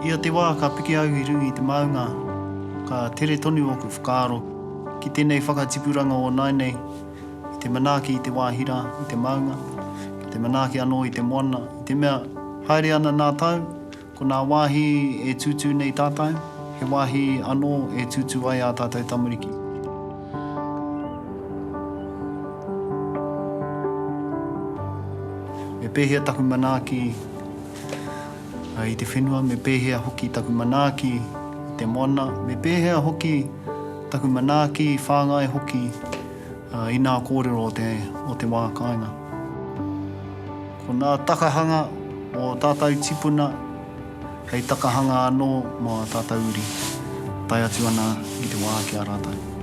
Ia te wā ka piki au i runga i te maunga, ka tere tonu ōku whakaaro ki tēnei whakatipuranga o nāinei, i te manaaki i te wāhi rā, i te maunga, ki te manaaki anō i te moana, i te mea, haere ana nā tau, ko nā wāhi e tūtū nei tātou, he wāhi anō e tūtū ai ā tātou tamariki. Me pēhea taku manaaki i te whenua, me pēhea hoki taku manaaki i te moana, me pēhea hoki taku manaaki, whāngai hoki i nā kōrero o te, o te wā kāinga. Ko nā takahanga o tātou tipuna hei takahanga anō mō ā tātou uri, tae atu ana i te wā ki a rātou.